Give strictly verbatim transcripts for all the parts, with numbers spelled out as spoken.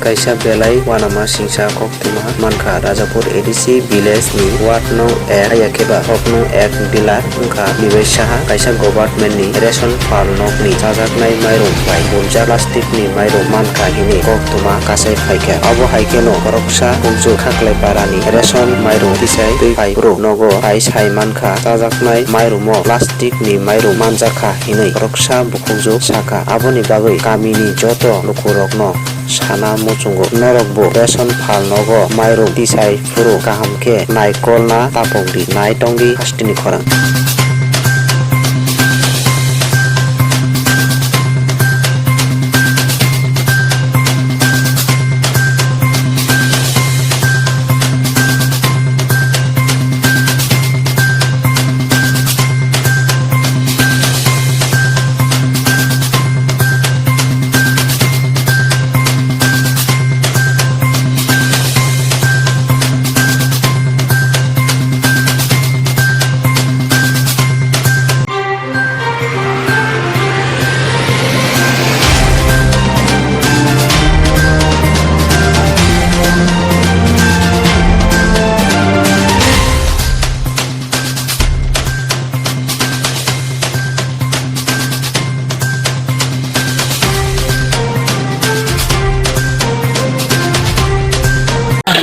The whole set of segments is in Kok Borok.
Kaisa belai uanama singsa koktwma mankha Rajapur A D C village ni ward nong ek, haiya khe ba kok nong ek dealer wngkha Nibes Saha, kaisa government ni ration pal nok ni chajaknai mairung bai burja plastic ni mairung mankha hinwi koktwma kasai phaikha. Abo hai kheno khoroksa Kumchuk Khaklai para ni ration mairung tisai twi phai phuru nogo phai sai mankha chajaknai mairung mo plastic ni mairung manjakha hinwi khoroksa bukhukjwk sakha. Aboni bagwi kamini joto lukurokno sana muchungo, norokbo ration pal nogo mairung tisai phuru kaham khe naikolna tapokdi, naitongdi hasteni khorang.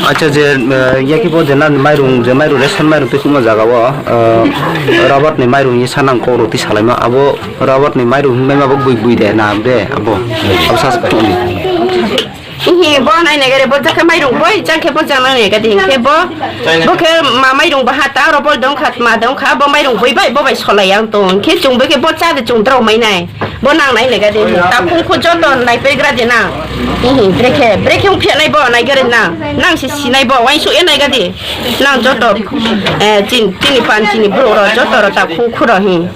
Acha, je, eh, yaki bo je nani mairung, je mairung ration mairung twi chukma jaga o, eh, rabat ni mairung ni sanang kok roti salaima, abo rabat ni mairung hwnbaima bo bui bui de na de abo, abo sa sa ni. Ihi bo nai nai gare bo jakhe mairung boi jakhe bo jang nai gade hinkhe bo, bo khe ma mairung baha ta ro bol dong kha ma dong kha bo mairung boi bai bo bai solai yang tong hinkhe chwng bo khe bo cha de chwng drao mai nai. Bo nang nai nega de, ta khung khu joto nai pegra de nang. Ihi, brekhe, brekhe ung phiya nai bo, nai gare nang. Nang se sinai bo, wain su e nai ga de. Nang joto, eh, chin, chini pan, chini bro ro, joto ro ta khung khu ro hi.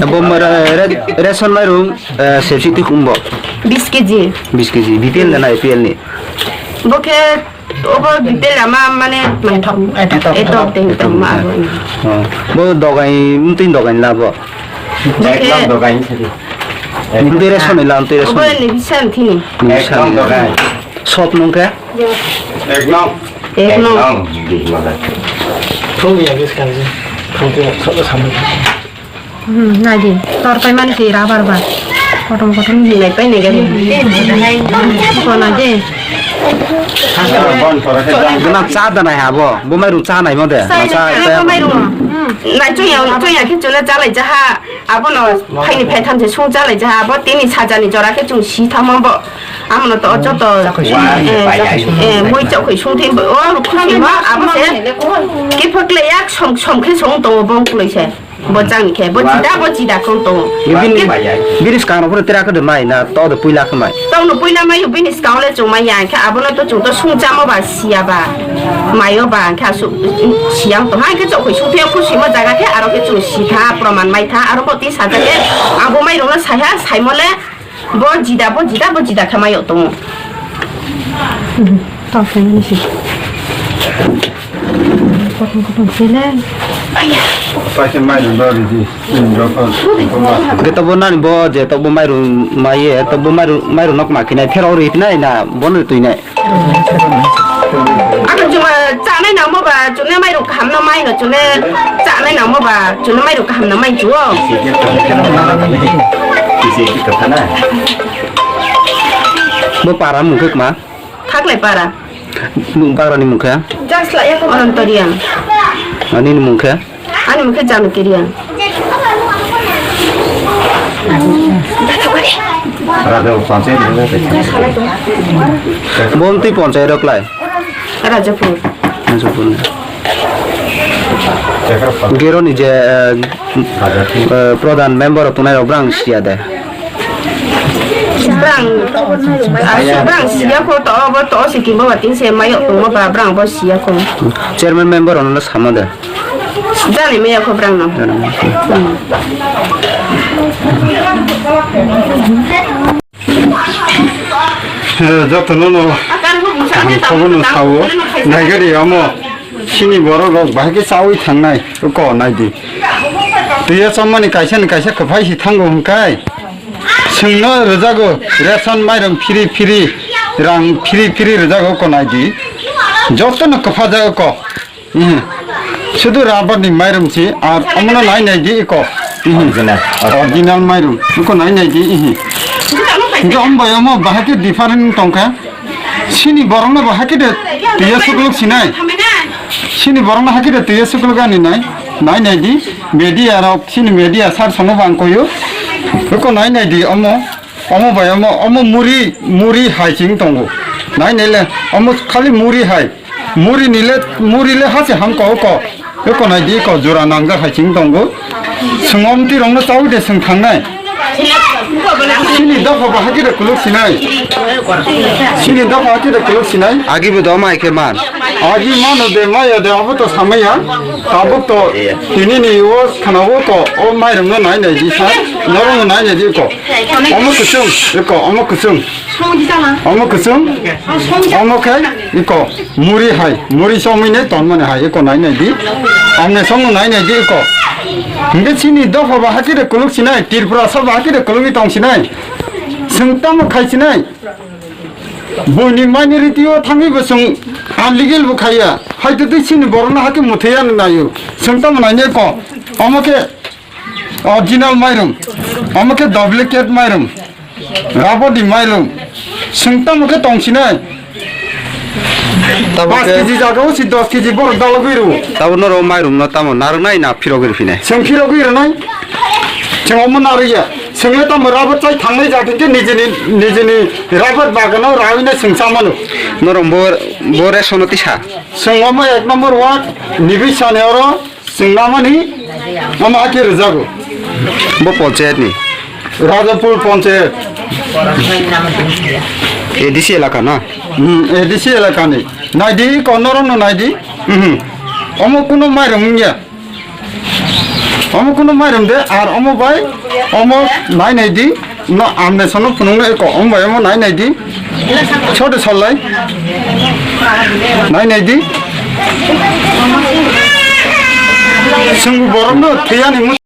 Bo mara, re-, ration mairung, eh, sepsi ti khum bo. Bis K G. Bis K G, B P L na A P L ni? Bo khe Obo B P L ama mane mangthok. Etok. Etok tei tongma abo. Oh. Bo dogai, mtwi dogai la bo. Ekdom dogai sidi. Mtwi ration ila, mtwi ration. Obo ni bisan thini. Bisan. Ekdom dogai. Sop nung khe? Ekdom. Ekdom. Ekdom. Phung ya bis kan ji. Phung ya sop samai. Hmm, nai di. Tor pai mani si rubber ba. Kotom kotom hinai pai nai gari. Ko na de. Gwnang cha da nai ha bo. Bo mairung cha nai mo de. Cha nai, cha, cha. Nai chung ya, chung ya khe chuna cha lai cha ha. Abo no phai ni phai tham se sung cha lai cha ha. Bo tini saja ni jora khe chung si tham bo. Amo no to joto. Wa, eh, pai, pai. Eh, mui chok khe sung thim bo. O, khusima abo se. Ki phakle yak som, som khe song to bong kulai se. Bo chang khe, bo chida, bo chida kong tongo. Bini, bini skang rok phano tera khe de mai na, to de puila khe mai. Tong no puila mai, bini skang le chung mai ya, khe abono to chung to sung chamo ba, siya ba, mayo ba, khe asu, siyang to, ha, khe chok khe sung thia, khusi mo jaga khe, aro khe chung si tha, proman mai tha, aro bo tin sa ja khe, ang bo mai rok no sai ha, sai mo le, Bo jida, bo jida, bo jida khe mayok tongo. Tok khe mani se. Kothong kothong se le. Paisa mai rwba ridi. Ge to bo nani bo je to bo mairum mai ye to bo mairum, mairum nok ma khinai phero ri tinai na bo no twi nai. Ako chuma chanai nangmo ba, chuna mairung kaham no mai no, chuna chanai nangmo ba, chuna mairung kaham no mai chuo. Bo para mung khe ma? Khaklai para. Mung para ni mung khe? Jasla ya ko Anantoriang. Ani ni mung khe? Ani mung khe Janukiriang. Bonti ponchai rok lai. Rajapur. Rajapur. Gero ni je, eh, eh, pradhan member rok tongnai rok brang siya de. Brang, asu brang siya ko to, bo to si kimbo ba tin se mayo tongmo ba brang bo siya ko. Chairman member ono sama de. Jani me yakho brang no. Joto no no. Ang khobor no sao. Naigari amo. Sini borok rok bahai khe chawi thangnai. Ko nai di. Tuya chamani kaisa ni kaisa kwphai si thango hwnkhai. Chwngno rwjago ration mairum phiri phiri. Rang phiri phiri rwjago ko nai di. Joto no kwpha jago ko. Mhm. Sudu rubber ni mairum si, ar omono nai nai di iko. Mhm. Original. Original mairum. Iko nai nai di, mhm. Hingke omo bai omo bahai khe different tongkha. Sini borokno bahai khe de twiya sukluk sinai. Sini borokno hai khe de twiya sukluk ani nai. Nai nai di. Media rok, sini media sar sono bang koyo. Iko nai nai di omo. Omo bai omo, omo muri, muri hai ching tongo. Nai nai le, omo khali muri hai. Muri ni le, muri le hase ham ko ko. Eko nai di ko jora nangjak hai ching tongo. Sengom ti rong no chau de seng thang nai. Sini dopha ba haki de kuluk sinai. Sini dopha haki de kuluk sinai. Agi bo doma hai khe man. Agi mano de maya de abo to samaya. Tabuk to tini ni o khana o ko o mai rong no nai nai di sa. Norong no nai nai di ko. Omo kusung, eko, omo kusung. Omo kusung. Omo khe, eko, muri hai, muri somoi ne ton mane hai, eko nai nai di. Amne song nai nai di, eko. Hingke sini dopha ba haki de kuluk sinai, Tripura sa ba haki de kuluk tong sinai. Seng tamo khai sinai. Boni minority o thangwi bo seng unlegal bo khaiya. Hai to twi sini borok no haki muthaiya nayo. Seng tamo nai ne ko. Omo khe Original mairum. Omo khe duplicate mairum. Rabodi mairum. Seng tamo khe tong sinai. Tamo Paanch khe K G jaga o si dos K G borok dalogwi rwo. Tamo norok mairum no tamo narwknai na phirogwi rwphinai? Seng phirogwi rwnai. Seng omo narwkya. Seng le tamo rabar chai thangnai jati khe nijini, nijini rabar bagano rawina seng chamano. Norok bo, bo ration no tisa? Seng omo ek number ward, nibi sani oro. Chwng namani omo hake rwjago. Bo panchayat ni? Rajapur panchayat. A D C elaka na? Hmm, A D C elaka ni. Naidi, konorok no naidi. Mhm. Omo kuno mairum wngya. Omo kuno mairum de, ar omo bai, omo nai naidi. No, amne sono phunukno eko, omo bai omo nai naidi. Sote sollai. Nai naidi. Chwng borokno thwiyani